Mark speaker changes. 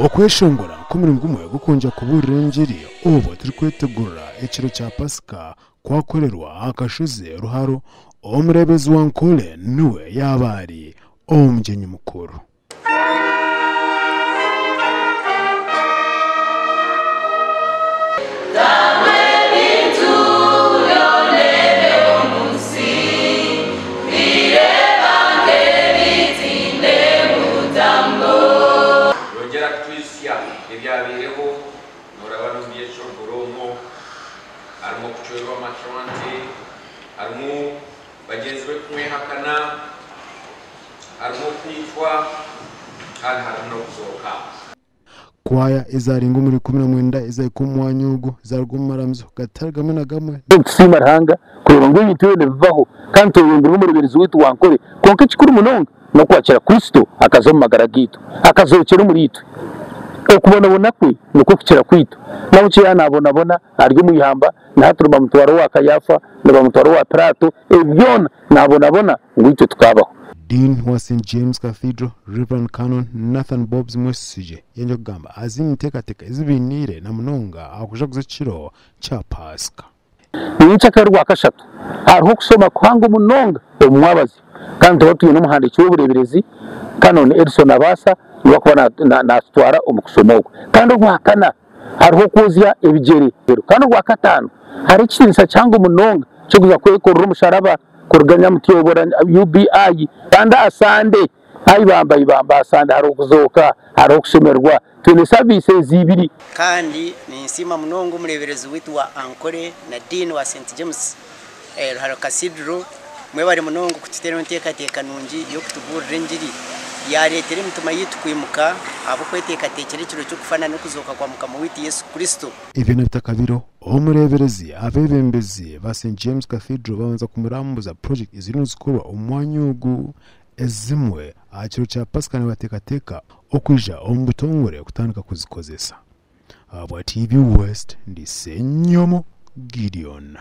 Speaker 1: Okweshongora nk'omurimo gumwe gw'okwongyera kubuurira engiri obwo turikwetegurira ekiro kya Pasika kwakorerwa aha kashozi Ruharo, omureeberezi wa Ankole niwe yaaba ari omugyenyi mukuru.
Speaker 2: Yongyera kutwijutsya ebyabaireho, nooraba n'omu by'eshongoro omwo, harimu okucwerwa amacwante, harimu bagyenzi be kumwehakana, harimu okwitwa, kandi harimu n'okuzooka.
Speaker 1: Kwaya ezaarenga omuri 19 ezaahika omu mwanya ogwo zaaruga omu maramizo gatari gamwe na gamwe.
Speaker 3: Nitusiima Ruhanga kureeba ngu ebintu ebyo nibibaho kandi twebembirwe omureeberezi waitu wa Ankole. Kwonka ekikuru munonga n'okwakira Kristo akaza omu magara gaitu, akazookyera omuriitwe. Okubonabona kwe nikwo kukira kwaitu. Nahabwekyo yaaba naabonabona ari omu ihamba, na hati nibamutwara owa Kayaafa, nibamutwara owa Pilaato, ebi byona naabonabona ngu itwe tukaabaho.
Speaker 1: Dean wa St James Cathedral, Rev Canon Nathan Bobbs Mwesigye yangire kugamba aha zindi nteekateeka ezi bainiire na munonga aha kujaguza ekiro kya Paasika.
Speaker 3: Nyencakare Orwakashatu hariho okushoma kuhango munonga omu mwabazyo kandi nituba twine omuhandiiki w'obureeberezi Canon Edson Abaasa niwe arikuba naatutwara omu kushoma okwo. Kandi Orwakana hariho okwozya ebigyere. Kandi Orwakataano hariho ekitiinisa kihango munonga ky'okuza kwekorera omusharaba kuruga Nyamutyobora UBI. Kandi aha Sande, ai bamba ai bamba, aha Sande hariho okuzooka, hariho okushemererwa. Twine saviisi ezi ibiri.
Speaker 4: Kandi ninsiima munonga omureeberezi waitu wa Ankole na Dean wa St James Ruharo Cathedral. Mwebare munonga okututeeraho enteekateeka nungi y'okutubuurira engiri. Yaareetera emitima yaitu kwimuka ahabw'okweteekateekyera ekiro ky'okufa na n'okuzooka kwa Mukama waitu Yesu Kristo.
Speaker 1: Ebyo nabitakabireho, omureeberezi, abeebembezi ba St James Cathedral babanza kumurambuza purojekiti eziriyo nizikorwa omu mwanya ogu. Ezimwe aha kiro kya Pasika nibateekateeka okwija omu butongore kutandika kuzikozesa. Ahabwa TV West, ndi Ssenyomo Gideon.